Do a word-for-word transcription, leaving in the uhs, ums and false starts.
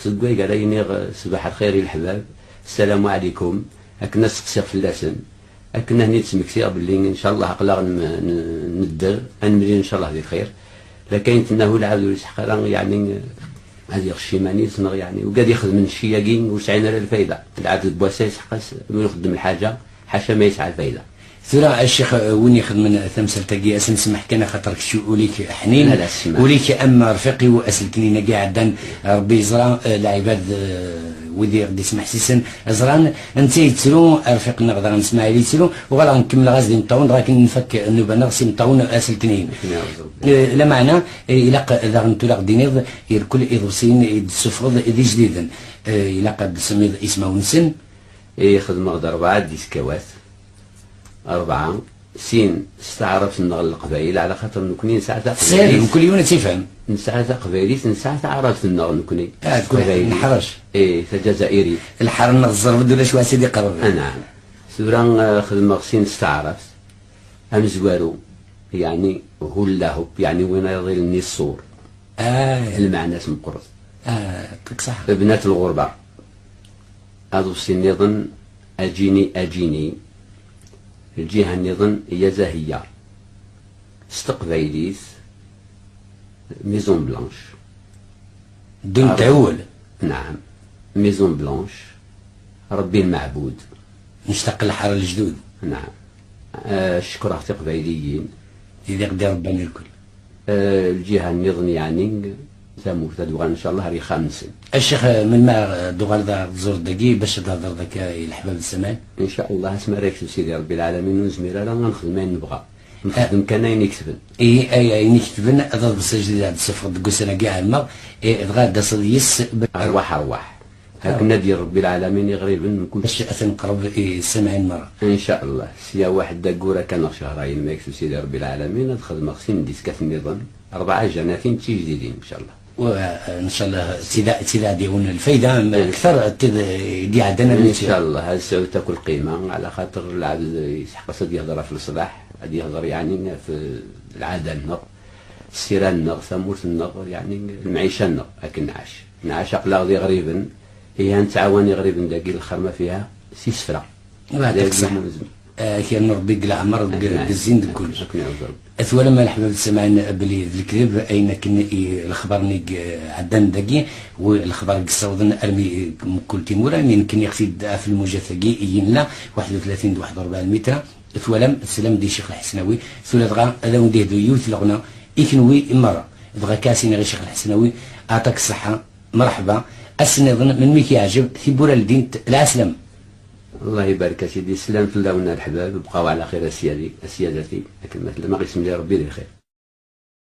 Seg wayeg ara iniɣ, eh, ṣbaḥ lxir i leḥbab, ssalamu ɛlikum, akken ad seqsiɣ fell-asen, akken ad ten-id-smektiɣ belli ncallah aql-aɣ n-, n-, nedder, ad nemlil ncallah di lxir. Lakayen tennahu lɛebd ur yesḥeq ara, yeɛni, ad iɣecc iman-is, neɣ yeɛni, ugad ixedmen cci-agi ur sɛin ara lfayda. Lɛebd n wass-a yesḥeq-as, mi ixeddem lḥaǧa, ḥaca ma yesɛa lfayda. Tura, a Ccix, win ixedmen tamsalt-agi, ad s-nsemmeḥ kan, axaṭer kečč ul-ik ḥnin, la, la, ssmaḥ. Ul-ik am rfiq-iw aselkin-agi iɛeddan, Rebbi yeẓra, eh, lɛibad, eh, wid i ɣ-d-ismeḥsisen ẓran, netta yettru, rfiq-nneɣ daɣen Smaɛil yettru, uɣaleɣ nkemmleɣ-as d imeṭṭawen, dɣa akken nfak nnuba-nneɣ s imeṭṭawen aselkin-ihin. Amin ya Rebbi. Eh, lameɛna, eh, ilaq daɣen tura ɣ-d-tiniḍ, irkul iḍebsiyen i d-tessufɣeḍ d ijdiden. Eh, ilaq ad d-tsemmiḍ ismawen-nsen. Eh, xedmeɣ-d rebɛa diskawat. Rebɛa, sin s taɛrabt-nneɣ n Leqbayel, ɛla xaṭer nekni nesɛa taqbaylit. Sahel, mkul yiwen ad tt-ifhem. Nesɛa taqbaylit, nesɛa taɛrabt-nneɣ nekni. Ah, s teqbaylit. Neḥrec. Eh, tajazairi. Lḥar-nneɣ ẓẓerb-d ulac wa s-id-iqerrben. Anɛam. Tura, eh, xedmeɣ sin s taɛrabt. Amezwaru, yeɛni, hullahub, yeɛni win ara iḍilen i ṣṣur. Ah. Lmeɛna-s meqqret. Ah, yɛṭik ṣṣeḥḥa. Bnat lɣerba. Aḍebsi nniḍen, ajini, ajini. Lǧiha nniḍen, ya zahiya. S teqbaylit, Maison Blanche. Ddun tɛewwel. Naɛam. Maison Blanche. Rebbi lmeɛbud. Nectaq lḥar lejdud. Naɛam. Ah, cekreɣ tiqbayliyin. Tidi ɣ-d-irebban irkul. Eh, lǧiha nniḍen, yeɛni, tamurt, ad uɣalen, ncallah, ar yexxamen-nsen. A Ccix, eh, melmi ara d-tuɣaleḍ ad tẓureḍ dagi, bac ad d-thedreḍ akka i leḥbab n Samaɛil? Ncallah, asmi ara yekteb Sidi Rebbi lɛalamin, ur nezmir ara ad nexdem ayen nebɣa. Nexdem kan ayen iketben. Ihi, ay-, ayen iketben, d aḍebsi ajdid ad d-tessufɣeḍ deg ussan-agi, ɛelmeɣ, eh, dɣa ad d-taseḍ yis-s. Arwaḥ, arwaḥ. Akken ad d-yerr Rebbi lɛalamin iɣriben n kullec. Bac ad ten-neqreb i Samaɛil merra. Ncallah, sya waḥed d aggur akka neɣ cehrayen ma yekteb Sidi Rebbi lɛalamin, ad xedmeɣ sin n diskat nniḍen, rebɛa janatin d tijdidin, ncallah. Wa, ncallah, d tid, d tid ad d-yawin lfayda, am akter, d tid i d-iɛeddan armi d tura. Ncallah, ad sɛunt akk lqima, ɛla xaṭer lɛebd yesḥeq-as ad yehder ɣef leṣlaḥ, ad yehder, yeɛni, ɣef lɛada-nneɣ, ssira-nneɣ, tamurt-nneɣ, yeɛni, lemɛica-nneɣ, akken nɛac. Nɛac aql-aɣ d iɣriben, ihi ad nettɛawan iɣriben dagi lxer ma fiha s isefra. Wa, d yɛṭik ṣṣeḥḥa. Lmuzem. Eh, ad k-yernu Rebbi deg leɛmer, deg, akken, deg zzin, deg kullec. Akken iɛuzz Rebbi. Twalem a leḥbab Samaɛil belli d lekdeb, ayen akken i lexbar-nni i, eh, ɛeddan dagi, u lexbar i yessawḍen armi, eh, mkul timura, mi nekni ɣef-, ɣef lmujat-agi i yella, waḥed u tlatin d waḥed u rebɛin mitra, twalam, teslam di Ccix Lḥesnawi, tura dɣa ad awen-d-ihdu yiwet leɣna i kenwi merra. Dɣa akka ad s-iniɣ i Ccix Lḥesnawi, aɛṭak ṣṣeḥḥa, merḥba, ass nniḍen, melmi k-yeɛjeb, tiwwura ldint, lɛeslama. Allah ibarek a sidi, slam fell-awen a leḥbab, bqaw ɛla xir a siyadi, a siyadati, akken ma tellam, a ɣ-issemli Rebbi di lxir.